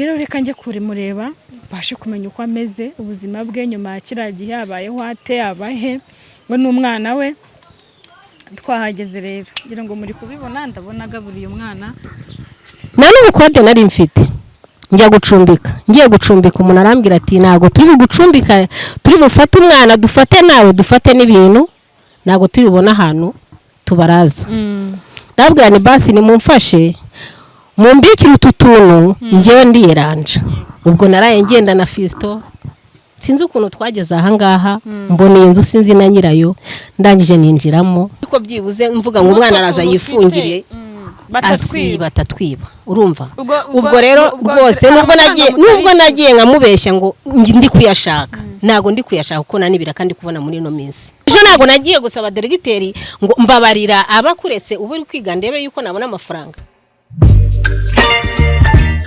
Rero reka njye kuremureba, mbashe kumenya uko ameze, ubuzima bwe nyuma ya kiriya gihe, abayeho ate, abahe we n'umwana we. Twahageze rero, ngira ngo muri kubibona, ndabona agaburiye umwana. Nta n'ubukode nari mfite. Njya gucumbika, ngiye gucumbika, umuntu arambwira ati: "Ntabwo turi bugucumbika, turi bufate umwana, dufate nawe, dufate n'ibintu, ntabwo turi bubone ahantu tubaraza." Ndabwira ni basi nimumfashe mumbikire utu tuntu, njyewe ndiyeranja. Ubwo naraye ngenda na Fisito, sinzi ukuntu twageze ahangaha, mbona iyi nzu, sinzi na nyirayo. Ndangije ninjiramo, ariko byibuze mvuga ngo umwana araza yifungire asi batatwiba, urumva? Ubwo rero rwose nubwo nagiye nkamubeshya ngo ndi kuyashaka, ntabwo ndi kuyashaka, kuko nanibira kandi kubona muri ino minsi. Ejo ntabwo nagiye gusaba diregiteri ngo mbabarira, abakuretse uba uri kwiga, ndebe yuko nabona amafaranga.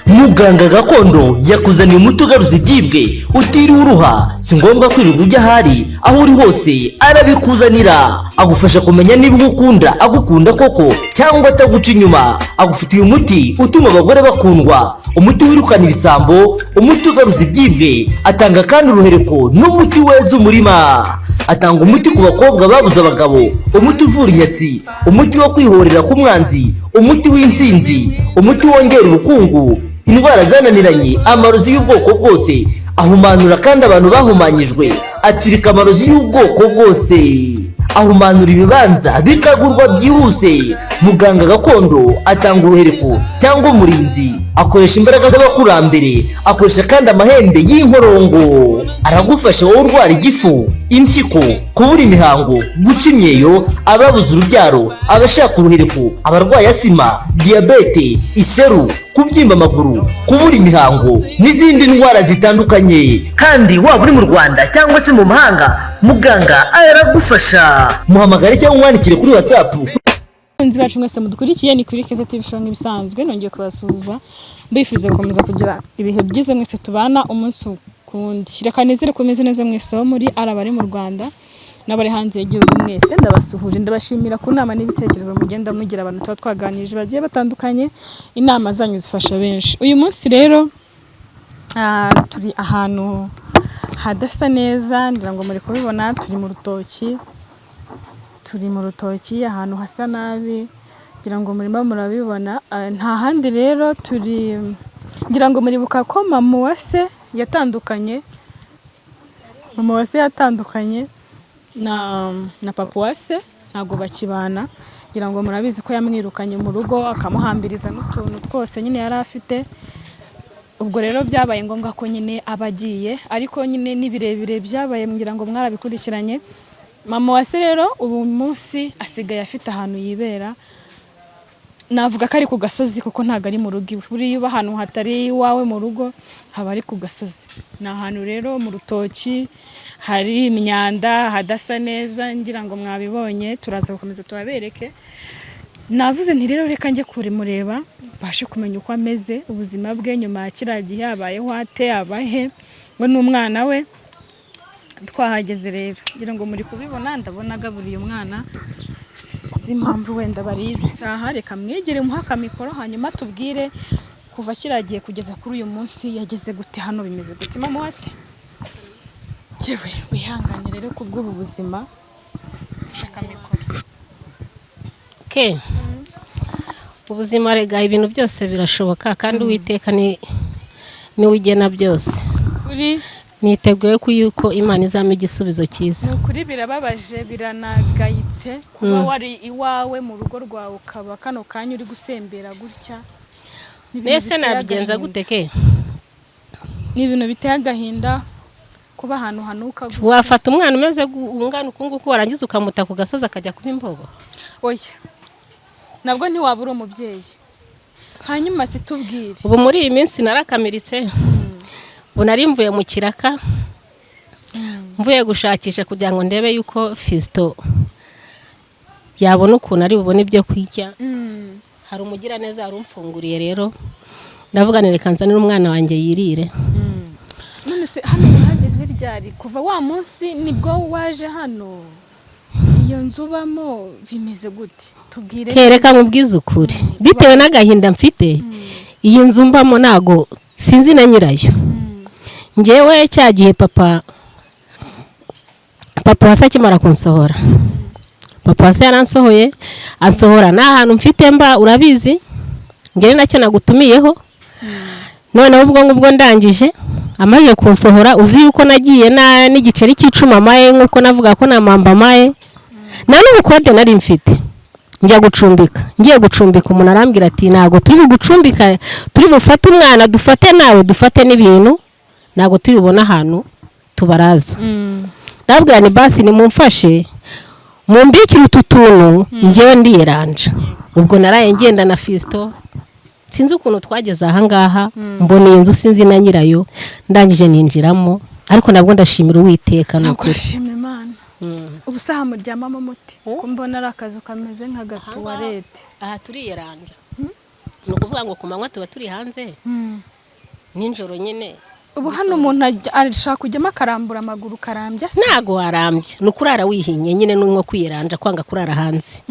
Muganga gakondo yakuzaniye umuti ugaruza ibyibwe utiriwe uruha. Si ngombwa kwirirwa ujya ahari, aho uri hose arabikuzanira. Agufasha kumenya niba uwo ukunda agukunda koko cyangwa ataguca inyuma. Agufitiye umuti utuma abagore bakundwa, umuti wirukana ibisambo, umuti ugaruza ibyibwe. Atanga kandi uruhereko n'umuti weza umurima. Atanga umuti ku bakobwa babuze abagabo, umuti uvura inyatsi, umuti wo kwihorera k'umwanzi, umuti w'intsinzi, umuti wongera ubukungu, indwara zananiranye, amarozi y'ubwoko bwose. Ahumanura kandi abantu bahumanyijwe, atsirika amarozi y'ubwoko bwose, ahumanura ibibanza bikagurwa byihuse. Muganga gakondo atanga uruhereko cyangwa umurinzi, akoresha imbaraga z'abakurambere, akoresha kandi amahembe y'inkorongo. Aragufasha wowe urwara igifu, impyiko, kubura imihango, guca imyeyo, ababuze urubyaro, abashaka uruhereko, abarwaye asima, diyabete, iseru, kubyimba amaguru, kubura imihango n'izindi ndwara zitandukanye. Kandi waba uri mu Rwanda cyangwa se mu mahanga, muganga aragufasha. Muhamagare cyangwa umwandikire kuri WhatsApp. Abakunzi bacu mwese mudukurikiye, ni kuri Keza TV Show nk'ibisanzwe. Nongeye kubasuhuza, mbifuriza gukomeza kugira ibihe byiza mwese tubana umunsi ku wundi. Reka nizere ko meze neza mwese aho muri, ari abari mu Rwanda n'abari hanze y'igihugu, mwese ndabasuhuje. Ndabashimira ku nama n'ibitekerezo mugenda mugira abantu tuba twaganirije bagiye batandukanye. Inama zanyu zifasha benshi. Uyu munsi rero turi ahantu hadasa neza, ngira ngo muri kubibona. Turi mu rutoki, turi mu rutoki ahantu hasa nabi, ngira ngo murimo murabibona. Nta handi rero turi, ngira ngo muribuka ko mama Uwase yatandukanye, mama Uwase yatandukanye na papa Uwase, ntabwo bakibana. Ngira ngo murabizi ko yamwirukanye mu rugo, akamuhambiriza n'utuntu twose nyine yari afite. Ubwo rero byabaye ngombwa ko nyine aba agiye, ariko nyine ni birebire byabaye, ngira ngo mwarabikurikiranye. Mama Uwase rero ubu munsi asigaye afite ahantu yibera, navuga ko ari ku gasozi kuko ntabwo ari mu rugo iwe. Buriya uba ahantu hatari iwawe mu rugo, haba ari ku gasozi. Ni ahantu rero mu rutoki, hari imyanda, hadasa neza, ngira ngo mwabibonye. Turaza gukomeza tubabereke. Navuze nti rero reka njye kuremureba, mbashe kumenya uko ameze, ubuzima bwe nyuma ya kiriya gihe, abayeho ate, abahe we n'umwana we. Twahageze rero, ngira ngo muri kubibona, ndabona agaburiye umwana. Sinzi impamvu wenda barizi isaha. Reka mwegere muhe akamikoro, hanyuma tubwire kuva kiriya gihe kugeza kuri uyu munsi yageze gute hano, bimeze gute. Mama Uwase, yewe, wihangane rero kubw'ubu buzima. Mfashe akamikoro. Okay. Ubuzima rega, ibintu byose birashoboka, kandi Uwiteka ni niwe ugena byose. Kuri. Niteguye ko yuko Imana izampa igisubizo cyiza. Ni ukuri birababaje, biranagayitse kuba wari iwawe mu rugo rwawe, ukaba kano kanya uri gusembera gutya. Ni ibintu Nese biteye nabigenza agahinda. gute ke? Ni ibintu biteye agahinda kuba ahantu hanuka gutya. Wafata umwana umeze ungana uku nguku, warangiza ukamuta ku gasozi akajya kuba imbobo? Oya, nabwo ntiwaba uri umubyeyi. Hanyuma situbwire. Ubu muri iyi minsi narakamiritse. Ubu nari mvuye mu kiraka, mvuye gushakisha kugira ngo ndebe yuko Fisito yabona ukuntu ari bubone ibyo kurya. Hari umugiraneza wari umfunguriye, rero ndavuga ni reka nzanire umwana wanjye yirire. None se hano wahageze ryari? Kuva wa munsi nibwo waje hano? Iyo nzu ubamo bimeze gute? Tubwire. Kereka nkubwize ukuri, bitewe n'agahinda mfite, iyi nzu mbamo ntago Sinzi na nyirayo. Ngewe cya gihe papa wase akimara kunsohora, papa wase yaransohoye, ansohora nta hantu mfite mba, urabizi, ngewe nacyo nagutumiyeho. Noneho ubwo ngubwo ndangije, amaze kunsohora, uzi yuko nagiye n'igiceri cy'icumi amaye, nk'uko navuga ko namamba amaye, nta n'ubukode nari mfite. Njya gucumbika, ngiye gucumbika umuntu arambwira ati ntabwo turi bugucumbika, turi bufate umwana, dufate nawe, dufate n'ibintu, ntabwo turi bubone ahantu tubaraza. Ndababwira ni basi nimumfashe mumbikire utu tuntu, ngewe ndiyeranja. Ubwo naraye ngenda na Fisito, sinzi ukuntu twageze ahangaha, mbona iyi nzu sinzi na nyirayo, ndangije ninjiramo, ariko nabwo ndashimira Uwiteka ni Ntabwo ukuri. Urashima Imana. Ubu saha muryamamo muti ko mbona ari akazu kameze nka gatuwarete? Aha turiyeranja, ni ukuvuga ngo ku manywa tuba turi hanze, nijoro nyine. Ubu hano umuntu ashaka kujyamo akarambura amaguru, karambya se? Ntago warambye, ni ukurara wihinye nyine, ni nko kwiyeranja, kwanga kurara hanze.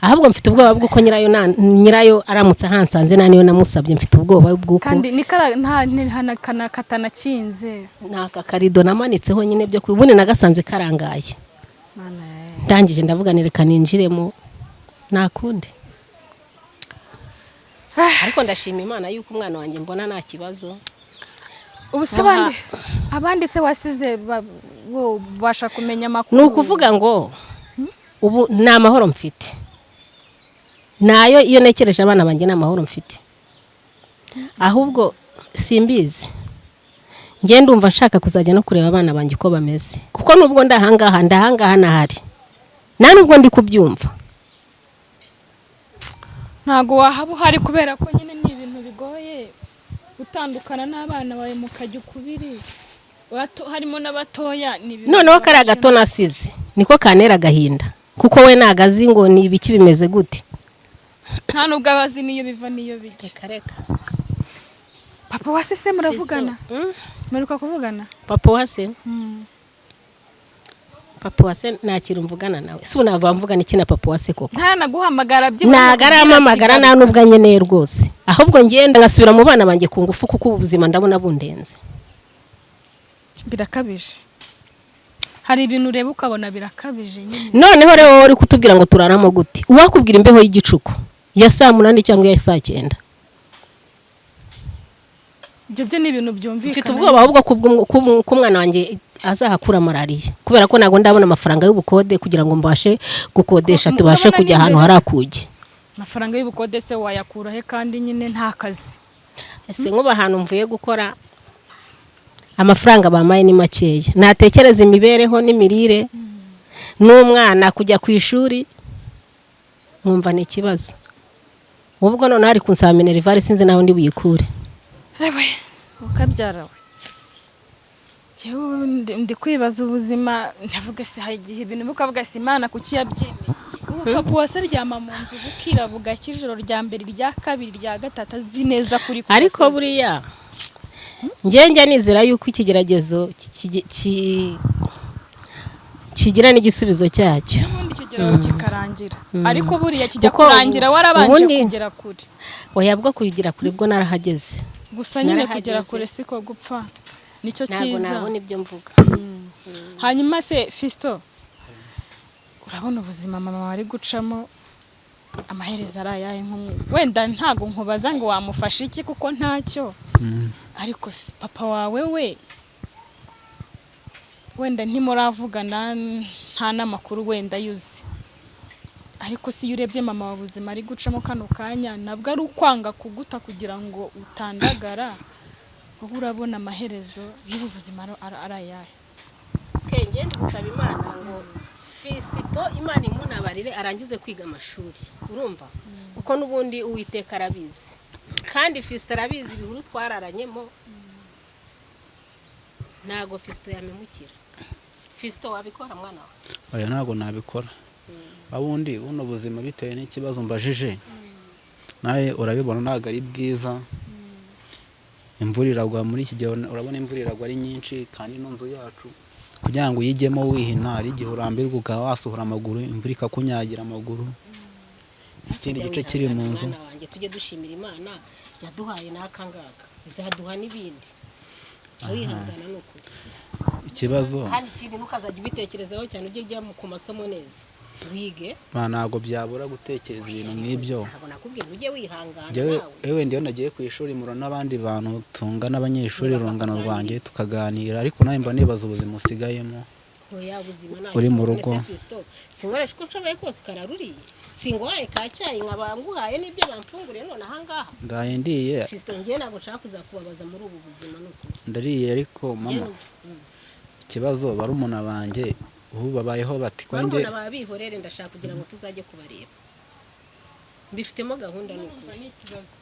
Ahubwo mfite ubwoba bw'uko nyirayo aramutse ahansanze, nta niyo namusabye, mfite ubwoba bw'uko Kandi ni kara nta ntihanakana katanakinze. Ni aka karido namanitseho nyine byo ubundi nagasanze karangaye. Mana yawe. Ndangije ndavuga ni reka ninjiremo, nta kundi. Ariko ndashima Imana yuko umwana wanjye mbona nta kibazo. Ubu se abandi se wasize bo ubasha kumenya amakuru? Ni ukuvuga ngo ubu ni amahoro mfite, nayo iyo ntekereje abana banjye ni amahoro mfite. Ahubwo simbizi, njye ndumva nshaka kuzajya no kureba abana banjye uko bameze, kuko nubwo ndahangaha nahari, nta nubwo ndi kubyumva. Ntabwo wahaba uhari, kubera ko nyine ni ibintu bigoye gutandukana n'abana bawe mukajya ukubiri. Harimo n'abatoya, ni ibintu Noneho kariya bibabaje. gato nasize niko kantera agahinda, kuko we ntago azi ngo ni ibiki, bimeze gute. Nta nubwo aba azi n'iyo biva n'iyo bijya. Reka reka. Papa wase se muravugana? Mperuka kuvugana? Papa wase, papa wase nta kintu mvugana nawe. Si ubu nava mvugana iki na papa wase koko? Ntanaguhamagara byibura? Ntago arampamagara, nta nubwo anyeneye rwose. Ahubwo ngenda ngasubira mu bana banjye ku ngufu, kuko ubu buzima ndabona bundenze. Birakabije, hari ibintu ureba ukabona birakabije nyine. Noneho rero wowe uri kutubwira ngo turaramo gute? Uwakubwira imbeho y'igicuku ya saa 8 cyangwa iya saa 9. Ibyo byo ni ibintu byumvikana. Mfite ubwoba ahubwo ko umwana wanjye azahakura malariya, kubera ko ntabwo ndabona amafaranga y'ubukode kugira ngo mbashe gukodesha, tubashe Urabona kujya ahantu n'imbere. hari akugi. Amafaranga y'ubukode se wayakura he kandi nyine nta kazi? Ese nkuba ahantu mvuye gukora, amafaranga bampaye ni makeya, natekereza imibereho n'imirire n'umwana kujya ku ishuri nkumva ni ikibazo. Ubwo noneho ari kunsaba minerval, sinzi naho ndi buyikure. Ewe ukabyara we, njyewe ndi kwibaza ubuzima, ndavuga se hari igihe ibintu ukavuga se Imana kuki yabyemeye? Ubu papa wase aryama mu nzu bukira bugacya, ijoro rya mbere, irya kabiri, irya gatatu, azi neza kuri ku Ariko gasozi. buriya njye njya nizera yuko ikigeragezo kigira n'igisubizo cyacyo. N'ubundi kigeraho kikarangira, ariko buriya kijya Kuko kurangira warabanje kugera kure. Oya, bwo kugira kure bwo narahageze. Gusa nyine Narahageze. kugera kure siko gupfa, nicyo Ntabwo cyiza. nabona ibyo mvuga. Hanyuma se Fisto, urabona ubuzima mama wari gucamo amaherezo ari ayahe? Wenda ntabwo nkubaza ngo wamufasha iki, kuko ntacyo, ariko se papa wawe we, wenda ntimuravugana, nta n'amakuru wenda yuzi, ariko si iyo urebye mama wa buzima ari gucamo kano kanya, nabwo ari ukwanga kuguta kugira ngo utandagara, wowe urabona amaherezo y'ubu buzima ari ayahe? Ngende gusaba Imana ngo Fisito Imana imunabarire arangize kwiga amashuri, urumva, kuko n'ubundi Uwiteka arabizi, kandi Fisito arabizi ibihuru twararanyemo. Ntago Fisito yamemukira. Fisito, wabikora mwana wawe? Oya, ntabwo nabikora. Ubundi buno buzima, bitewe n'ikibazo mbajije, nawe urabibona ntabwo ari bwiza. Imvura iragwa muri iki gihe, urabona imvura iragwa ari nyinshi, kandi ino nzu yacu kugira ngo uyijyemo wihina, hari igihe urambirwa ukaba wasohora amaguru, imvura ikakunyagira amaguru, ikindi gice kiri mu nzu. Mwana wanjye, tujye dushimira Imana. Yaduhaye n'aka ngaka, izaduha n'ibindi. Jya wihangana, ni ukuri. Ikibazo Kandi ikindi, ntukazajya ubitekerezaho cyane, ujye ujya ku masomo neza, wige. Ma, ntabwo byabura gutekereza ibintu nk'ibyo. Ntabwo nakubwiye ngo ujye wihangana. Njyewe Nawe ewe ndiyo nagiye ku ishuri mura n'abandi bantu tungana, abanyeshuri, urungano rwanjye, tukaganira, ariko nawe mba nibaza ubuzima usigayemo. Oya, ubuzima nta Uri mu kibazo. rugo. None se Fiston, sinkoresha uko nshoboye kose ukararuriye, singuhaye ka cyayi, nkaba nguhaye n'ibyo bamfunguriye none ahangaha? Ndaye ndiye. Fiston, njyewe ntabwo nshaka kuzakubabaza muri ubu buzima, ni ukuri. Ndariye ariko mama, ikibazo barumuna banjye ubu babayeho bati ko njye Barumuna bawe bihorere, ndashaka kugira ngo tuzajye kubareba, mbifitemo gahunda, ni ukuri. Ni ikibazo.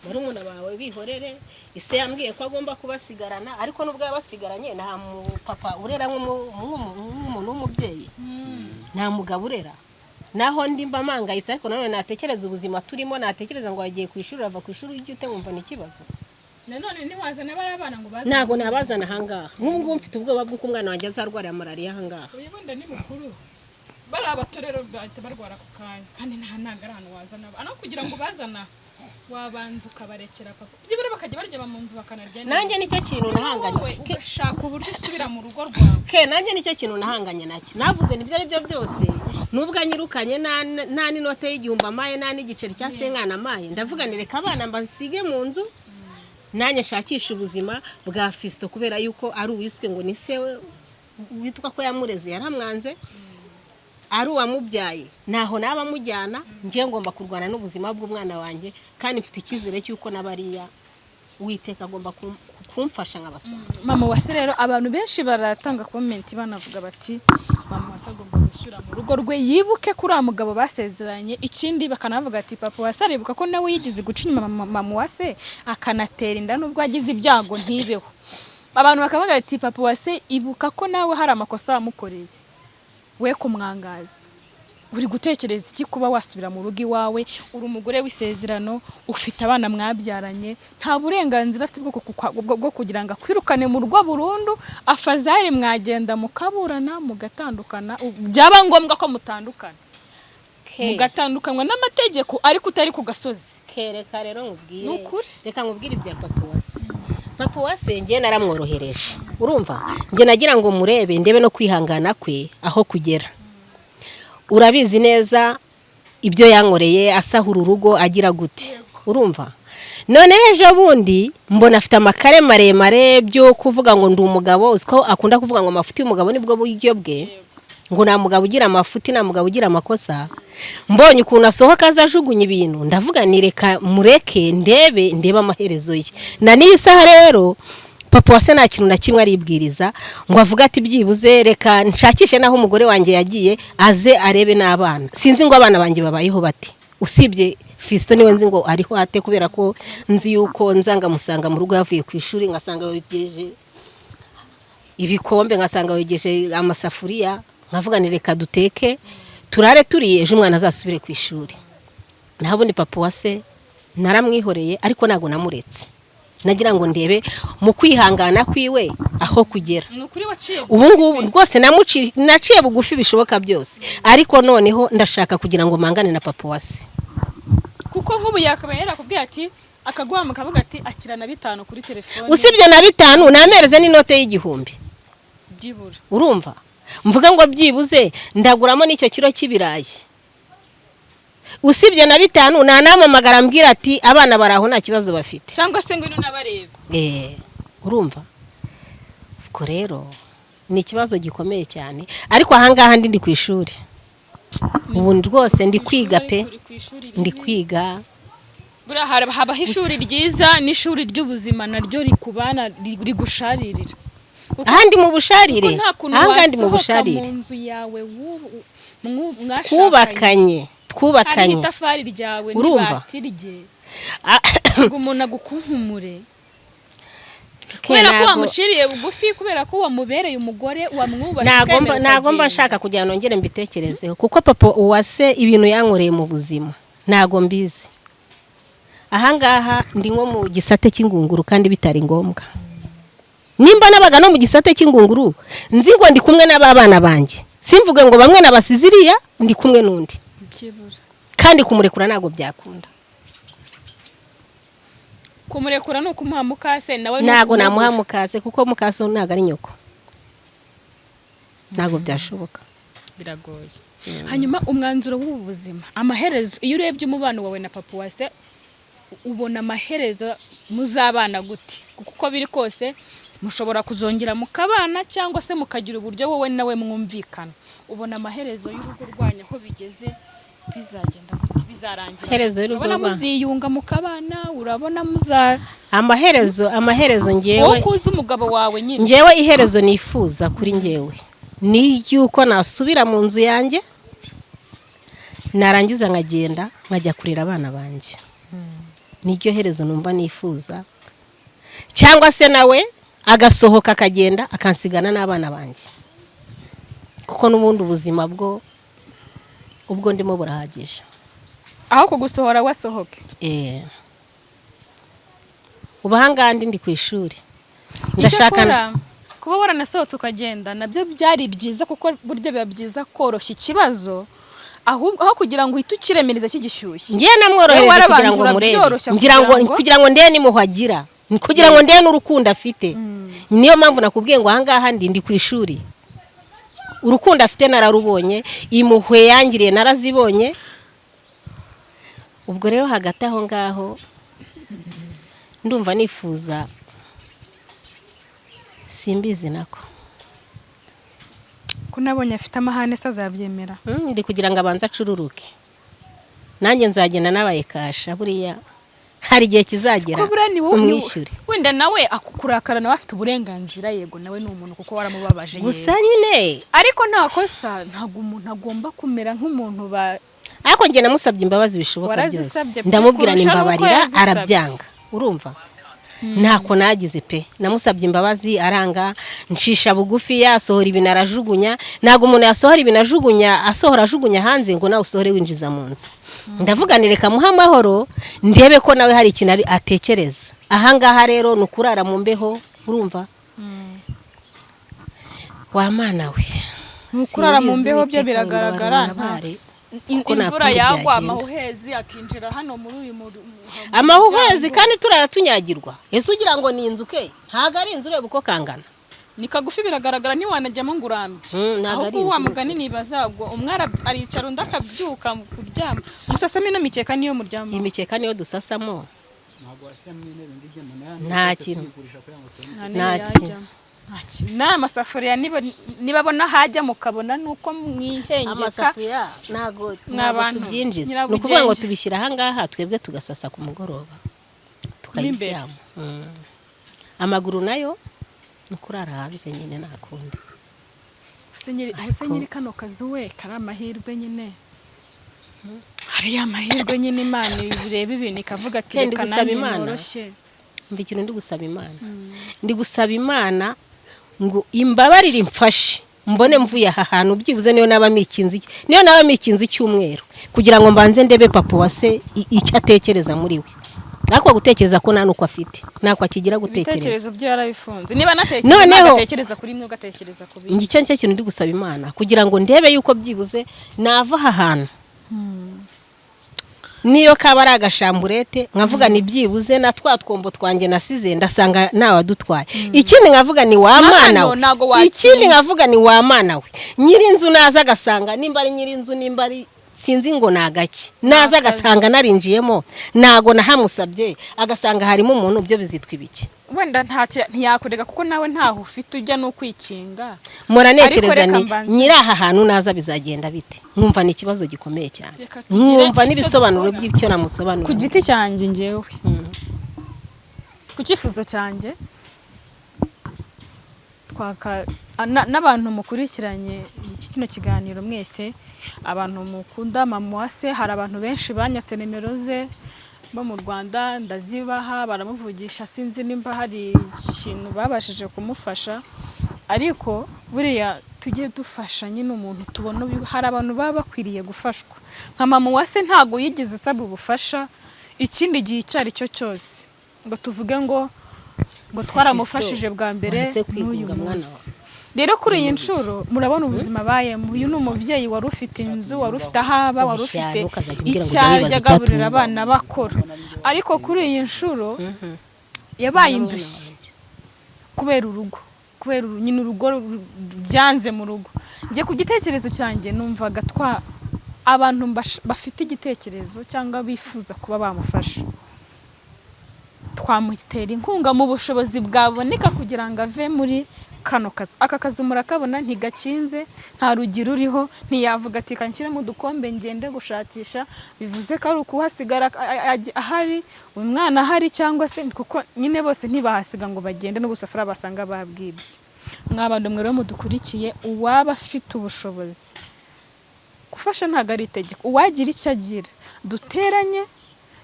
Barumuna bawe bihorere, ise yambwiye ko agomba kubasigarana, ariko nubwo yabasigaranye nta mupapa urera nk'umuntu w'umubyeyi, nta mugabo urera. Naho ndi mba mpangayitse, ariko nanone natekereza ubuzima turimo, natekereza ngo wagiye ku ishuri, urava ku ishuri ujya ute, wumva ni ikibazo. Nanone ntiwazana bariya bana ngo baze? Ntabwo nabazana ahangaha. Nk'ubu ngubu mfite ubwoba bw'uko umwana wanjye azarwarira malariya ahangaha. Uyu wenda ni mukuru, bariya bato rero bahita barwara ako kanya, kandi ntabwo ari ahantu wazana abana. Aho kugira ngo bazana, wabanza ukabarekera papa, byibura bakajya baryama mu nzu, bakanarya neza. Nanjye nicyo kintu nahanganye Wowe ugashaka uburyo usubira mu rugo rwawe. Ke nanjye nicyo kintu nahanganye nacyo. Navuze nibyo ari byo byose, nubwo anyirukanye nta n'inote y'igihumbi amaye, nta n'igiceri cya senkana amaye, ndavuga ni reka abana mbasige mu nzu, nanjye nshakisha ubuzima bwa Fisito, kubera yuko ari uwiswe ngo ni se we witwa ko yamureze yaramwanze, ari uwamubyaye ntaho naba amujyana. Ngiye ngomba kurwana n'ubuzima bw'umwana wanjye, kandi mfite icyizere cy'uko n'abariya Uwiteka agomba kumfasha nkabasanga. Mama Wase rero, abantu benshi baratanga comment banavuga bati mama Wase agomba gusubira mu rugo rwe, yibuke kuri uriya mugabo basezeranye. Ikindi bakanavuga ati papa Wase aribuka ko nawe yigeze guca inyuma mama Wase, akanatera inda, nubwo yagize ibyago ntibeho. Abantu bakavuga ati papa Wase, ibuka ko nawe hari amakosa wamukoreye, we kumwangaza. Uri gutekereza iki kuba wasubira mu rugo iwawe? Uri umugore w'isezerano, ufite abana mwabyaranye, nta burenganzira afite bwo kugira ngo akwirukane mu rugo burundu. Afazari mwagenda mukaburana, mugatandukana, byaba ngombwa ko mutandukana, mugatandukanywa n'amategeko, ariko utari ku gasozi. Kereka rero nkubwire. Ni ukuri. Reka nkubwire ibya papa Wase. Papa Wase njye naramworohereje, urumva? Njye nagira ngo murebe, ndebe no kwihangana kwe aho kugera. Urabizi neza ibyo yankoreye, asahura urugo, agira gute, urumva? None ejo bundi mbona afite amakare maremare byo kuvuga ngo ndi umugabo. Uzi ko akunda kuvuga ngo amafuti y'umugabo nibwo buryo bwe, ngo nta mugabo ugira amafuti, nta mugabo ugira amakosa. Mbonye ukuntu asohoka aza ajugunya ibintu, ndavuga ni reka mureke ndebe amaherezo ye. Na n'iyi saha rero papa Wase nta kintu na kimwe aribwiriza ngo avuge ati byibuze reka nshakishe n'aho umugore wanjye yagiye, aze arebe n'abana. Sinzi ngo abana banjye babayeho bate, usibye Fiston niwe nzi ngo ariho ate, kubera ko nzi yuko nza ngamusanga mu rugo yavuye ku ishuri, ngasanga yogeje ibikombe, ngasanga yogeje amasafuriya, nkavuga ni reka duteke turare turiye, ejo umwana azasubire ku ishuri. Naho papa Wase naramwihoreye, ariko ntabwo namuretse. Nagira ngo ndebe mu kwihangana kwiwe aho kugera. Ni ukuri waciye Ubu ngubu rwose naciye bugufi bishoboka byose, ariko noneho ndashaka kugira ngo mpangane na papa Wase. Kuko nk'ubu yakabaye yarakubwiye ati, akaguha akavuga ati akira na 5 kuri telefone. Usibye na 5, namereze n'inote y'igihumbi. Byibura. Urumva, mvuga ngo byibuze ndaguramo n'icyo kiro cy'ibirayi. Usibye na 5, nanampamagara ambwira ati abana bari aho, nta kibazo bafite. Cyangwa se ngwino n'abareba. Urumva, ubwo rero ni ikibazo gikomeye cyane, ariko ahangaha ndi ku ishuri ubu rwose, ndi kwiga pe, ndi kwiga. Buriya habaho ishuri ryiza n'ishuri ry'ubuzima naryo rikubana rigusharirira. Ahandi mu busharire. Kuko nta kuntu Ahangaha ndi mu wasohoka busharire. mu nzu yawe mwashakanye, Twubakanye, hariho twubakanye. itafari ryawe Urumva? n'ibati rye, ngo umuntu agukunkumure Ke kubera ko wamuciriye bugufi, kubera ko wamubereye umugore, wamwubashye, Nagomba ukemera nagomba ukagenda. Nshaka kugira ngo nongere mbitekerezeho, kuko papa Uwase ibintu yankoreye mu buzima ntago mbizi. Ahangaha ndi nko mu gisate cy'ingunguru kandi bitari ngombwa. Nimba nabaga no mu gisate cy'ingunguru, nzi ngo ndi kumwe n'abana banjye, simvuge ngo bamwe nabasize iriya, ndi kumwe n'undi. Byibura. Kandi kumurekura ntabwo byakunda. Kumurekura ni ukumuha mukase nawe ni Ntabwo ukumugura. namuha mukase, kuko mukase ntabwo ari nyoko, ntabwo byashoboka. Biragoye. Hanyuma umwanzuro w'ubu buzima, amaherezo, iyo urebye umubano wawe na papa wase, ubona amaherezo muzabana gute? Kuko uko biri kose mushobora kuzongera mukabana, cyangwa se mukagira uburyo wowe nawe mwumvikana. Ubona amaherezo y'urugo rwanyu aho bigeze bizagenda gute, bizarangira Amaherezo gute? y'urugo Urabona rwanyu. muziyunga mukabana? Urabona muza Amaherezo wowe ngewe kuzi umugabo wawe nyine. Ngewe iherezo nifuza kuri ngewe ni yuko nasubira mu nzu yanjye, narangiza nkagenda nkajya kurera abana banjye. Niryo herezo numva nifuza, cyangwa se nawe agasohoka akagenda akansigana n'abana banjye, kuko n'ubundi ubuzima bwo ubwo ndimo burahagije. Aho kugusohora wasohoke. Ubu ahangaha ndi ku ishuri, ndashaka Icyakora, kuba waranasohotse ukagenda nabyo byari byiza, kuko burya biba byiza koroshya ikibazo ahubwo aho kugira ngo uhite ukiremereza kigishyushye. Ngiye namworohereje Wowe kugira ngo warabanje murebe urabyoroshya ngira ngo kugira ngo- kugira ngo ndebe n'impuhwe agira, kugira ngo ndebe n'urukundo afite. Niyo mpamvu nakubwiye ngo ahangaha ndi ku ishuri. Urukundo afite nararubonye, impuhwe yangiriye narazibonye. Ubwo rero hagati aho ngaho ndumva nifuza, simbizi nako. Ko nabonye afite amahane se, azabyemera? Ndi kugira ngo abanze acururuke, nanjye nzagenda nabaye kasha. Buriya hari igihe kizagera Ko buriya ni wowe umwishyure. Wenda nawe akurakara, nawe afite uburenganzira, yego nawe ni umuntu, kuko waramubabaje, yego. Gusa nyine Ariko nta kosa, ntabwo umuntu agomba kumera nk'umuntu ba Ariko njye namusabye imbabazi bishoboka byose. Warazisabye pe, Ndamubwira kurusha n'uko nimbabarira, yazisabye. arabyanga. Urumva ntako nagize pe, namusabye imbabazi aranga, ncisha bugufi, yasohora ibintu arajugunya. Ntabwo umuntu yasohora ibintu ajugunya, asohora ajugunya hanze ngo nawe usohore winjiza mu nzu. Ndavuga ni reka muhe amahoro, ndebe ko nawe hari ikintu atekereza. Ahangaha rero ni ukurara mu mbeho. Urumva wa mana we. Ni ukurara mu Simbizi, mbeho byo Uwiteka biragaragara, ngo kuko Imvura nta kundi yagwa, byagenda. Amahuhezi akinjira hano muri uyu Amahuhwezi muryango. Kandi turara tunyagirwa. Ese ugira ngo ni inzu ke? Ntabwo ari inzu, ureba uko kangana. Ni kagufi biragaragara, ntiwanajyamo ngo urambye. Ntabwo ari Ahubwo wa inzu. mugani nibazagwa umwe aricara undi akabyuka mu kuryama. Musasamo ino mikeka niyo muryama? Iyi mikeka niyo dusasamo. Ntabwo washyiramo intebe ngo ijyemo. Nta kintu. Tuyigurisha kugira ngo tubone. Nta ntebe Nta kintu. yajyamo. Nta kintu. N'aya masafuriya nibabona hajya mukabona nuko mwihengeka. Amasafuriya ntabwo Mwa ntabwo bantu, tubyinjiza. Ni nyirabugenge. ukuvuga ngo tubishyira ahangaha twebwe tugasasa ku mugoroba tukayiryama. Amaguru nayo ni ukurara hanze nyine, nta kundi. Ubuse nyiri kano kazu we kari amahirwe nyine, hariya amahirwe nyine, Imana ireba ibintu ikavuga ati Kandi reka gusaba nanjye Imana. noroshye. Mva ikintu ndi gusaba Imana, ndi gusaba Imana ngo imbabarire, imfashe mbone mvuye aha hantu byibuze niyo naba mikinze icyumweru, kugira ngo mbanze ndebe papa wa se icyo atekereza muri we. Ariko gutekereza ko nta nuko afite, ntako akigira gutekereza. Ibitekerezo byo yarabifunze, niba anatekereza Noneho- nagatekereza kuri mwe, ugatekereza ku bindi. Icyo nicyo kintu ndi gusaba Imana, kugira ngo ndebe yuko byibuze nava aha hantu, niyo kaba ari agashamburete, nkavuga ni byibuze na twa twombo twanjye nasize ndasanga ntawadutwaye. Ikindi nkavuga ni wa Na mana hano we, ntago wakinga. ikindi nkavuga ni wa mana we, nyir'inzu naza agasanga, nimba ari nyir'inzu, nimba ari sinzi ngo ni agaki, naza agasanga narinjiyemo, ntago nahamusabye, agasanga harimo umuntu, byo bizitwa ibiki? Wenda ntacyo ntiyakurega, kuko nawe ntaho ufite ujya ni ukwikinga. Mpora Ariko ntekereza reka ni mbanze- nyiri aha hantu naza bizagenda bite, nkumva ni ikibazo gikomeye cyane. Reka tugire Nkumva icyo n'ibisobanuro dukora. by'icyo namusobanurira. Ku giti cyanjye ngewe, ku cyifuzo cyanjye, twaka n'abantu mukurikiranye iki kino kiganiro mwese, abantu mukunda mama Uwase, hari abantu benshi banyatse nimero ze bo mu Rwanda, ndazibaha baramuvugisha, sinzi nimba hari ikintu babashije kumufasha. Ariko buriya tujye dufasha nyine umuntu tubona hari abantu baba bakwiriye gufashwa nka mama Uwase. Ntabwo yigeze asaba ubufasha ikindi gihe icyo ari cyo cyose ngo tuvuge ngo twaramufashije bwa mbere Waretse n'uyu kwigunga, mwana munsi. Rero kuri iyi nshuro murabona ubuzima abayemo. Uyu ni umubyeyi wari ufite inzu, wari ufite aho aba, wari ufite Ubishyano, ukazajya umbwira ngo icyo arya, ujya wibaza agaburira icyatumye abana bakora, ariko kuri iyi nshuro yabaye indushyi kubera urugo, kubera nyine urugo byanze mu rugo. Njye ku gitekerezo cyanjye numvaga twa abantu bafite igitekerezo cyangwa bifuza kuba bamufasha, twamutera inkunga mu bushobozi bwaboneka kugira ngo ave muri kano kazu. Aka kazu murakabona ntigakinze, nta rugi ruriho, ntiyavuga ati kanshyiremo udukombe ngende gushakisha. Bivuze ko ari ukuhasigara ahari umwana ahari, cyangwa se kuko nyine bose ntibahasiga ngo bagende n'ubusafuriya basanga babwibye. Mwabandi mwe rero mudukurikiye, uwaba afite ubushobozi, gufasha ntabwo ari itegeko, uwagira icyo agira, duteranye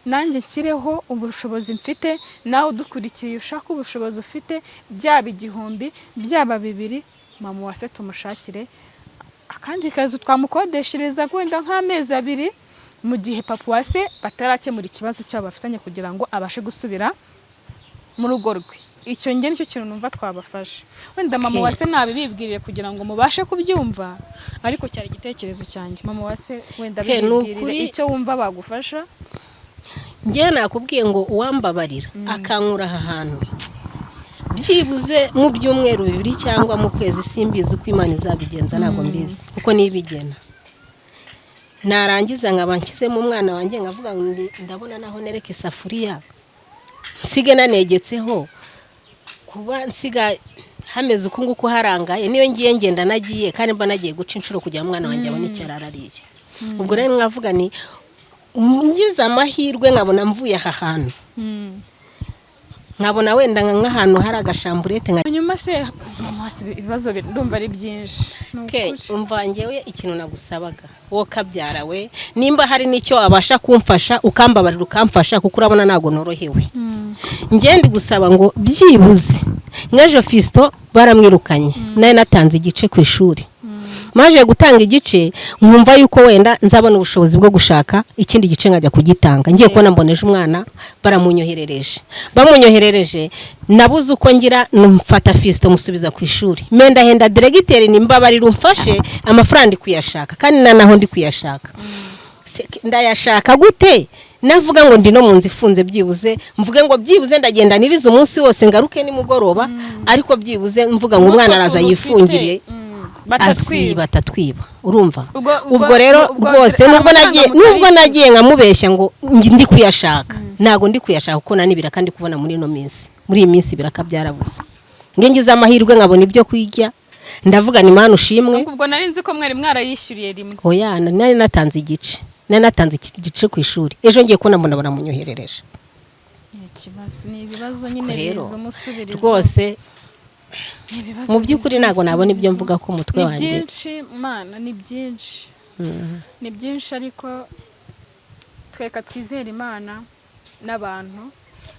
nanjye nshyireho ubushobozi mfite, nawe udukurikiye ushaka ubushobozi ufite, byaba 1000, byaba 2000, mama Uwase tumushakire akandi kazu twamukodeshereza wenda nk'amezi 2, mu gihe papa Uwase batarakemura ikibazo cyabo bafitanye, kugira ngo abashe gusubira mu rugo rwe. Icyo njye nicyo kintu numva twabafasha. Wenda mama Uwase nabibibwirire kugira ngo mubashe kubyumva, ariko cyari igitekerezo cyanjye. Mama Uwase, wenda Ke, ni bibibwirire icyo wumva bagufasha. Njyewe nakubwiye ngo uwambabarira akankura aha hantu byibuze mu byumweru 2 cyangwa mu kwezi, simbizi uko Imana izabigenza, ntabwo mbizi kuko nibigena. Narangiza nkaba nshyizemo umwana wanjye, nkavuga ngo ndabona naho nereka isafuriya nsige nanegetseho, kuba nsiga hameze uku nguku harangaye, niyo ngiye ngenda nagiye kandi mba nagiye guca inshuro kugira ngo umwana wanjye abone icyo ararariye. Ubwo rero nkavuga ni ngize amahirwe nkabona mvuye aha hantu, nkabona wenda nk'ahantu hari agashamburete nka Hanyuma se mama Uwase, ibibazo ndumva ari byinshi. Ni Ke, ukuri. Umva, njyewe ikintu nagusabaga wowe kabyara we, nimba hari n'icyo abasha kumfasha, ukambabarira ukamfasha, kuko urabona ntabwo norohewe. Njye ndi gusaba ngo byibuze nk'ejo Fisito baramwirukanye, nawe natanze igice ku ishuri, maje gutanga igice nkumva yuko wenda nzabona ubushobozi bwo gushaka ikindi gice nkajya kugitanga. Ngiye kubona mbona ejo umwana baramunyoherereje, bamunyoherereje nabuze uko ngira, mfata Fisito musubiza ku ishuri, mendahenda diregiteri nimbabarira umfashe, amafaranga ndi kuyashaka kandi na naho ndi kuyashaka. Ndayashaka gute navuga ngo ndi no mu nzu ifunze? Byibuze mvuge ngo byibuze ndagenda nirize umunsi wose, ngaruke nimugoroba, ariko byibuze mvuga ngo umwana araza N'utwo tuntu yifungire, ufite, azi batatwiba. Batatwiba, urumva? Ubwo Rero rwose hari nubwo amafaranga nagiye nubwo mutarishyura. nagiye nkamubeshya ngo ndi kuyashaka, ntabwo ndi kuyashaka kuko nta kandi kubona muri ino minsi, muri iyi minsi ibiraka byarabuze. Nge ngize amahirwe nkabona ibyo kurya, ndavuga ni Imana ushimwe. Ubwo nari nzi ko mwari mwarayishyuriye rimwe. Oya, nari natanze igice, nari natanze iki gice ku ishuri. Ejo ngiye kubona mbona baramunyoherereje. Ni ikibazo, ni ibibazo nyine Rero, biza umusubirizo. Rwose Ni ibibazo mu by'ukuri biza ntabwo nabona ibyo umusubizo. mvuga ku mutwe Ni wanjye. byinshi Mana, ni byinshi, ni byinshi, ariko tweka twizere Imana n'abantu.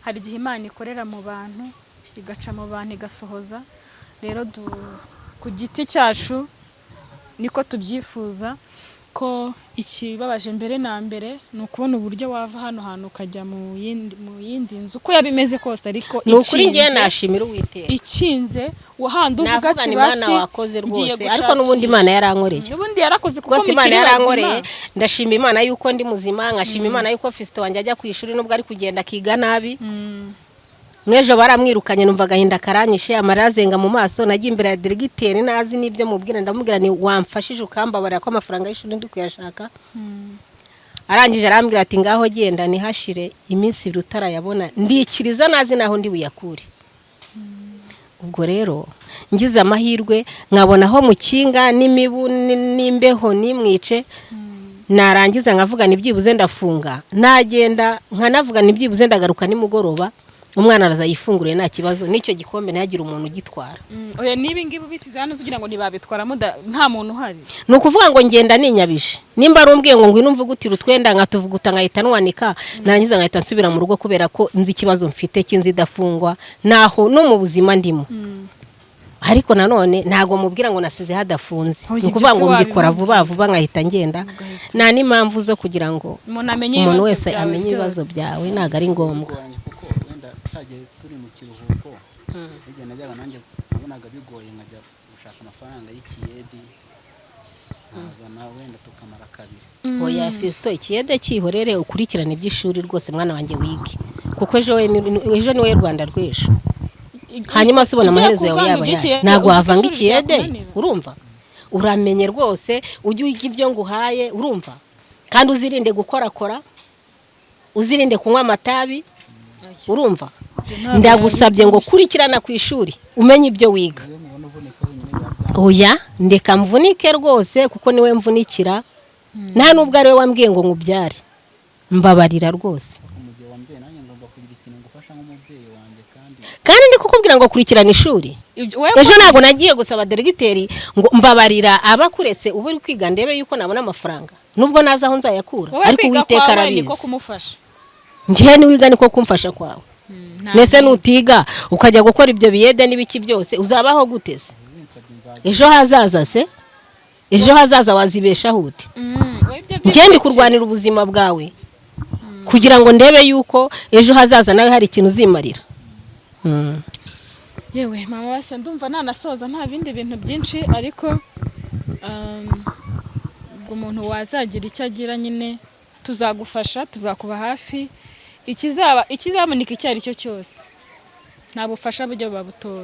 Hari igihe Imana ikorera mu bantu, igaca mu bantu igasohoza. Rero ku giti cyacu niko tubyifuza, ko ikibabaje mbere na mbere ni ukubona uburyo wava hano hantu ukajya mu yindi nzu, uko yaba imeze kose, ariko Ni ukuri ngewe ikinze. nashimira Uwiteka. Ikinze wahandi uvuga Navuga ati ni Imana basi wakoze ngiye rwose, ariko n'ubundi Imana yarankoreye. Ubundi yarakoze kuko Rwose Imana mukiri yarankoreye. bazima. Ndashima Imana yuko ndi muzima, nkashima Imana yuko Fisito wanjye ajya ku ishuri nubwo ari kugenda akiga nabi. Mw'ejo baramwirukanye, numva agahinda karanyishe, amarira azenga mu maso. Nagiye imbere ya diregiteri nazi n'ibyo mubwira, ndamubwira ni wamfashije ukambabarira ko amafaranga y'ishuri ndi kuyashaka. Arangije arambwira ati ngaho genda ntihashire iminsi 2 utarayabona. Ndikiriza nazi naho ndi buyakure. Ubwo rero ngize amahirwe nkabona aho mukinga n'imibu n'imbeho nimwice, narangiza nkavuga ni byibuze ndafunga nagenda, nkanavuga ni byibuze ndagaruka nimugoroba, umwana araza yifunguriye nta kibazo, n'icyo gikombe ntihagire umuntu ugitwara. Oya, niba ngibi ubisize hano ugira ngo ntibabitwaramo nta muntu uhari. Ni ukuvuga ngo ngenda ninyabije, nimba ari umbwiye ngo ngwino mvugutire utwenda, nkatuvuguta nkahita nwanika, narangiza nkahita nsubira mu rugo, kubera ko nzi ikibazo mfite cy'inzu idafungwa naho no mu buzima ndimo. Ariko nanone ntabwo mubwira ngo nasize hadafunze. Oya, Ni ukuvuga ngo ibyo si mbikora vuba wabimubwira. vuba nkahita ngenda, nta n'impamvu zo kugira ngo umuntu amenye umuntu ibibazo wese byawe amenye ibibazo byose. byawe, ntabwo ari ngombwa. Bigoranye kuko wenda cyagiye turi mu kiruhuko, igihe najyaga nanjye nabonaga bigoye nkajya Gushaka amafaranga y'ikiyedi nkazana, wenda tukamara kabiri. Oya Fisito, ikiyede cyihorere, ukurikirane iby'ishuri rwose mwana wanjye, wige, kuko ejo ni wowe Rwanda rw'ejo. Hanyuma se ubona Ugiye amaherezo yawe kuvanga yaba yaje? iby'ikiyede, Ntabwo uzi ko wavanga ishuri ikiyede. ryakunanira? Urumva, uramenye rwose, ujye wiga ibyo nguhaye, urumva? Kandi uzirinde gukorakora, uzirinde kunywa amatabi, urumva? Ntabwo. Ndagusabye ngo kurikirana ku ishuri, umenye ibyo wiga. Iyo mubona uvunika wenyine biba byanze. Oya, ndeka mvunike rwose, kuko niwe mvunikira, nta nubwo ari we wambwiye ngo nkubyare. Mbabarira rwose. Mu gihe wambyeyi, nanjye ngomba kugira ikintu ngufasha nk'umubyeyi wanjye kandi. Kandi ndi kukubwira ngo kurikirana ishuri. Wowe. Ejo ntabwo nagiye gusaba diregiteri ngo mbabarira, abakuretse uba uri kwiga, ndebe yuko nabona amafaranga, nubwo nazi aho nzayakura. Wowe Ariko kwiga Uwiteka kwawe arabizi. niko kumufasha. Njyewe niwiga niko kumfasha kwawe. Nta. Mbese nutiga ukajya gukora ibyo biyede n'ibiki byose, uzabaho gute se? Ejo hazaza se, ejo hazaza wazibeshaho ute? Wowe ibyo Njye ndi byose. kurwanira ubuzima bwawe kugira ngo ndebe yuko ejo hazaza nawe hari ikintu uzimarira. Yewe mama wese, ndumva nanasoza, nta bindi bintu byinshi, ariko ubwo umuntu wazagira icyo agira nyine, tuzagufasha, tuzakuba hafi, ikizaba ikizaboneka icyo ari cyo cyose, nta bufasha bujya buba butoya.